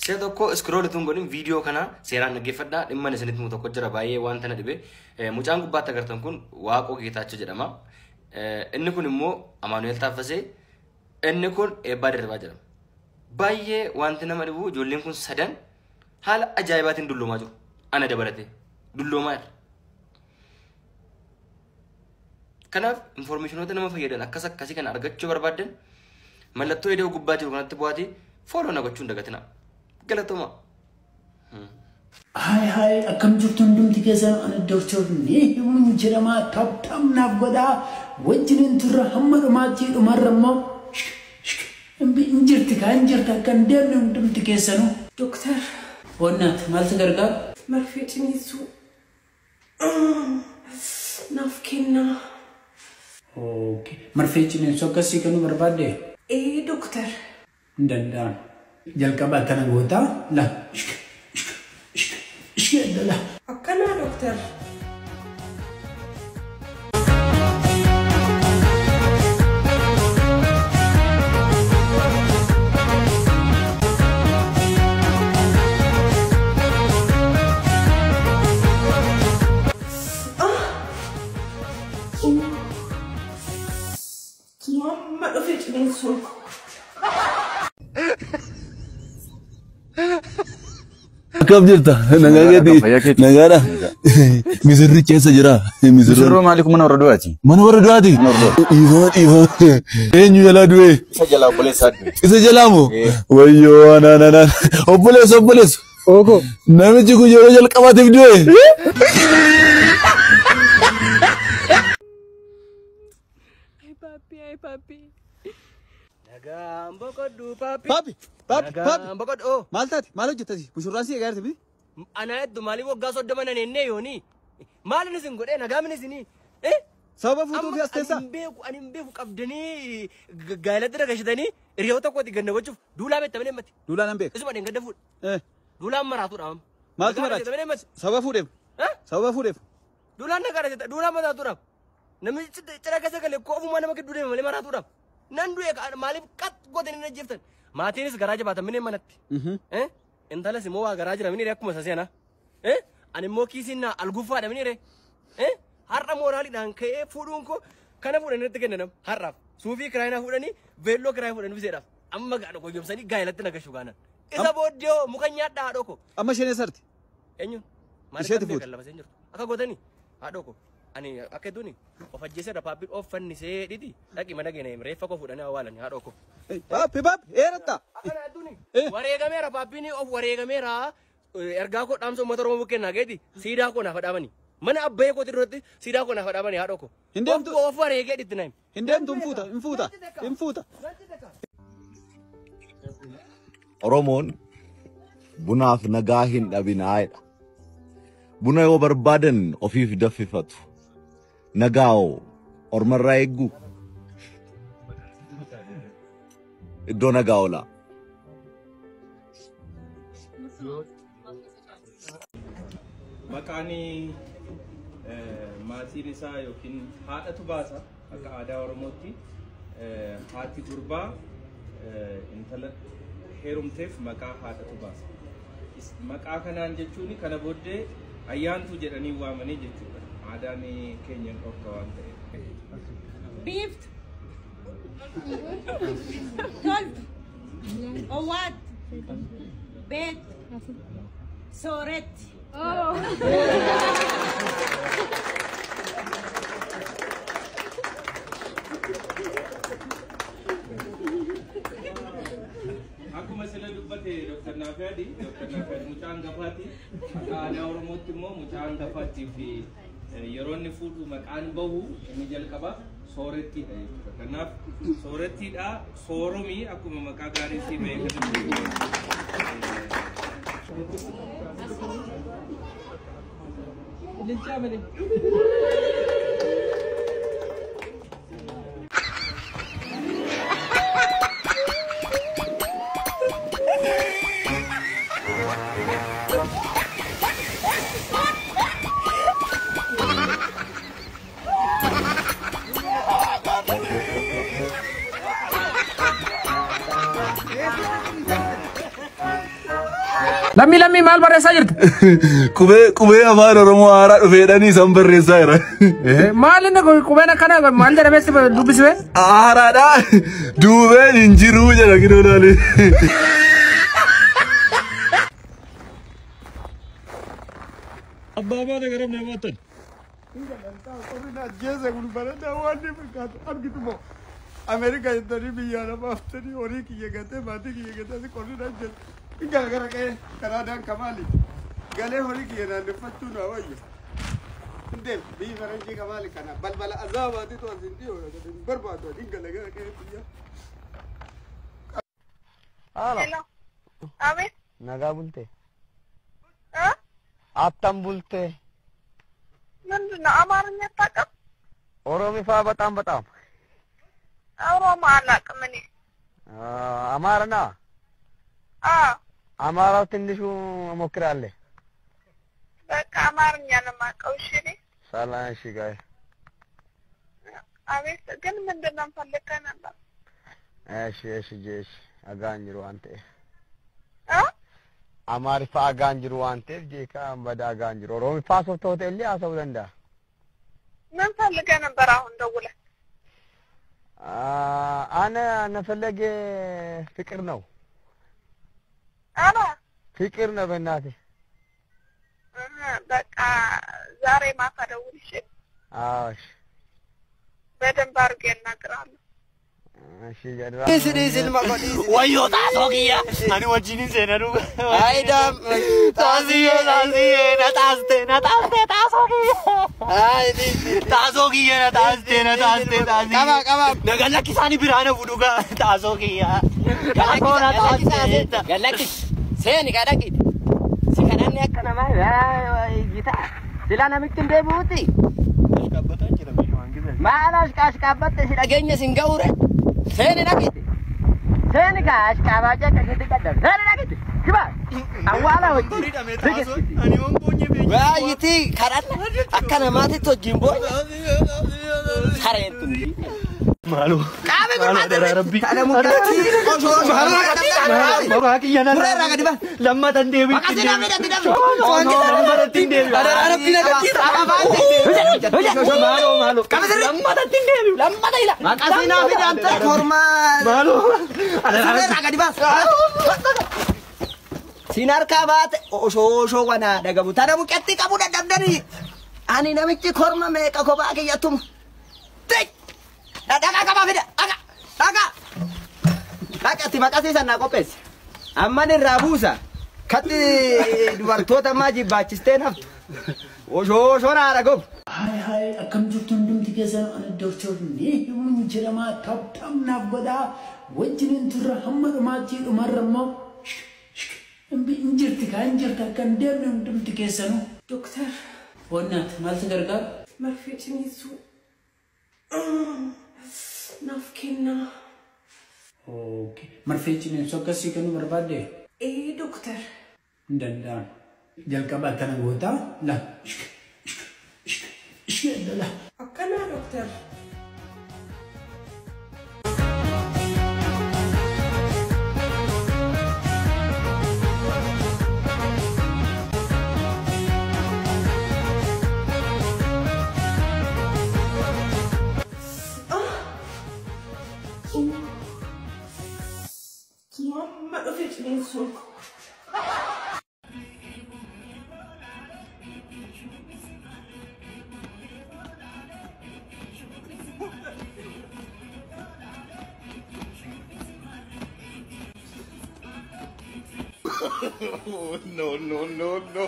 Si'a tokko scroll utuu hin godhin viidiyoo kana seeraan dhaggeeffadhaa. Dhimma ani isinitti himu tokko jira baay'ee wanta na dhibe. Mucaan gubbaatti agartan kun Waaqoo Geetaachoo jedhama. Inni kun immoo Amaanu'eel Taaffasee. Inni kun Eebbaa Dirribaa jedhama. Baay'ee wanti nama dhibu ijoolleen kun sadan haala ajaa'ibaatiin dulloomaa jiru. Ana dabalatee dulloomaa jira. Kanaaf infoormeeshinoota nama fayyadan akkas akkasii kana argachuu barbaaddan mallattoo iddoo gubbaa jiru kanatti bu'aatii fooloo na gochuu hin dagatinaa. Galatoomaa. Haay haay akkam jirtu hundumti keessan ani Dooktar Nihimuun jedhama tap tap naaf godhaa wajjiniin turre hamma dhumaatti dhumarra immoo hin jirti kaa hin jirti akka hin deemne hundumti keessanuu. Dooktar. Wannaat maaltu gargaaru? Marfee ciniinsuu naaf kennaa. Okay. Marfee ciniinsuu akkasii kennuu barbaadde? Ee dooktar. Hin danda'amu. Jalqaba akkana gootaa la la. Akkanaa dooktar. Amma dhufe ciniinsuun. Akkam jirta? Nagaa keeti? Nagaadha? Misirri keessa jira. Misirroo maaliif mana warra du'aati? Mana warra du'aati? Dhiifama dhiifama. Eenyu jalaa du'e? Isa jalaa obboleessaa du'e. Isa jalaa moo? Wayyoo anaan anaan. Obboleessa obboleessa. Ooko. Namichi kun yeroo jalqabaatiif du'e. Ay papi, ay papi. Nagaan boqodhu papi. Papi, papi, papi. Nagaan boqodhu. Maal taate? Maal hojjettati? Mushurraan si eegaa jirti miti? Ana hedduu maaliif waggaa 30 nan ennee yooni? Maalin isin godhee nagaa min isinii? Sababa fuutuu fi as keessaa? Ani hin beeku qabdanii gaayilatti dhagashitanii hiriyoota kootii ganna gochuuf duulaa beektamanii himmati. Duulaa nan beeka. Isuma dheengadda fuudhe. Duulaan maraatuudha amma. Maaltu maraati? Sababa fuudheef. Sababa fuudheef. Duulaan nagaadha jetta duulaan maraatuudha. Namichi cira keessa galee koofumaa nama gidduu deema malee maraatuudha. Nan du'e maaliif qat gootanii na jeeftan? Maatiinis garaa jabaatan minee manatti. Intalas immoo waa garaa jira minee akkuma isa seenaa. Ani immoo kiisiin naa alguffaadha minee. Har'a mooraaliidhaan ka'ee fuudhuun koo kana fuudhanii natti kennan har'aaf. Suufii kiraayinaa fuudhanii veelloo kiraayii fuudhanii biseedhaaf. Amma gaadha goyyomsanii gaayilatti na gashu gaanan. Isa booddee hoo muka nyaadhaa haadhoo koo. Amma isheen eessarti? Eenyuun? Isheeti fuute. Lafa isheen jirtu. Akka gootanii haadhoo koo. Ani akka hedduun of ajjeeseera paappiin of fannisee dhiti dhaqi mana geene reeffa koo fuudhanii awwaalanii haadhoo koo. Paappi paappi eeratta. Akkana hedduun wareegameera paappiin of wareegameera ergaa koo dhaamsa uummata Oromoo bukkeen naa geeti siidaa koo naaf dhaabanii. Mana abbayee kooti duratti siidaa koo naaf dhaabanii haadhoo koo. Hin deemtu. Of wareegee dhitti naim. Hin deemtu hin fuuta hin fuuta hin fuuta. Oromoon bunaaf nagaa hin dhabinaa jedha. Buna yoo barbaadan ofiif danfifatu. Nagaa hoo ormarraa eeggu. Iddoo nagaa oolaa. Maqaan maatiin isaa yookiin haadhatu baasa akka aadaa Oromootti haati gurbaa intala heerumteef maqaa haadhatu baasa. Maqaa kanaan jechuun kana booddee ayyaantuu jedhanii waamanii jechuudha. Aadaan keenya hin dhorka waan ta'eef. Biiftu. Toltu. Owwaattu. Beektu. Sooretti. Akkuma sila dubbate Dr. Naafiyaadi, Dr. Naafiyaadi mucaa hangafaati. Akka aadaa Oromootti immoo mucaa hangafaatii fi yeroo inni fuudhu maqaan bahu inni jalqaba soorettiidha jechuudha. Kanaaf soorettiidha sooromii akkuma maqaa gaarii sii beekatu. Ililchaa malee. Lammii lammii maal barreessaa jirta? Qubee afaan Oromoo haaraa dhufeedhanii isaan barreessaa jira. Maal inni qubeen akkana maal jedhamee si dubbisee? Haaraadha. Duubeen hin jiruu jedha kinoo laale. Abbaa baata garam namaatan. Ameerika jettanii biyya lama haftanii horii kiyya gatee maatii kiyya gatee qorri na jedhu. Gara qe'ee kanaadaan kamaali. Galee horii kiyya naanneffachuu na wayya. Deem biyyi faranjii kamaali kana balbala azaabaatitu as hin dhiyoo hin barbaadu hin gala gara qe'ee biyya. Hello. Abe. Nagaa bulte. Attam bulte. ምንድን ነው አማርኛ አታውቅም? ኦሮሚፋ በጣም በጣም ኦሮሞ አላውቅም እኔ። አማርና አማራው ትንሹ እሞክራለሁ። በቃ አማርኛ ነው የማውቀው። እሺ እኔ ሰላም። እሺ ጋይ አቤት። ግን ምንድን ነው የምፈልገው ነበር? እሺ እሺ ጄሽ አጋንጅሩ አንተ አማሪፋ አጋንጅሩ አንተ ጄካ በዳ አጋንጅሩ ኦሮሚፋ ሶፍት ሆቴል አሰው ደንዳ ምን ፈልገህ ነበር አሁን ደውለህ? አነ ነፈለገ ፍቅር ነው። አረ ፍቅር ነው በእናትህ። በቃ ዛሬ ማታ ደውል እሺ። አዎ እሺ። በደንብ አድርጌ እናገራለሁ። እሺ ጀድራ Wayyoo xaasoo kiyya ani wajjin seena dhuga. Ayidaam xaasiyyee xaasiyyee na xaaste na xaaste xaasoo kiyya. Xaasoo kiyya na xaaste na xaaste xaasiyyee. Qaba qaba. Na gallakkisaanii biraa na fuudhu xaasoo kiyya. Xaasoo na xaaste. Gallakkis seeni kadhaqi. Si kadhanni akka namaa gitaa sila namitti hin deebi'uuti. Maal ashqaashqaabbatte si dhageenya sin ga'uure. Seeni dhaqite. Seeni kaa ashqaabaacee akkasitti qaddam. Seeni dhaqite. Kiba. Awwaala hojii. Baay'iti kadhanna akka namaatitti hojiin boonya. Sareen tun. Maaloo. Qaame gurmaata. Rabbi. Kana mukatti. Maaloo kiyya na. Muree gadi baa. Lammatan deebi'u. Maqasii namni gadi dhabu. Lammatan deebi'u. Rabbi na gadi. Maaloo maaloo. Lammatan deebi'u. Lammata ila. Maqasii namni danta kormaa. Maaloo. Muree gadi baa. Siin harkaa baate oshoo oshoo wana dhagabu. Tana mukkatti qabu dadhabdanii. Ani namichi korma meeqa kophaa kiyyatuma. Dhagaa qabaa fida. Dhagaa. Dhagaa. Dhaqatti maqasii sana qopheessi. Amman irraa buusa. Katti dubartoota ammaa jibbaachistee naftu. Oshoo oshoo naa dhagobu. Hi hi akkam jirtu hundumti keessan ani Dooktar Neehimuun jedhama taptam naaf godhaa wajjiniin turre hamma dhumaatti dhumarra immoo hin jirti kaa hin jirti akka hin deemne hundumti keessanuu. Dooktar. Wannaat maaltu gargaaru? Marfee ciniinsuu naaf kennaa. Okay. Marfee ciniinsuu akkasii kennuu barbaadde? Ee dooktar. Hin danda'amu. Jalqaba akkana gootaa la. La. Akkanaa dooktar. Amma dhufe ciniinsuun. No, no, no, no.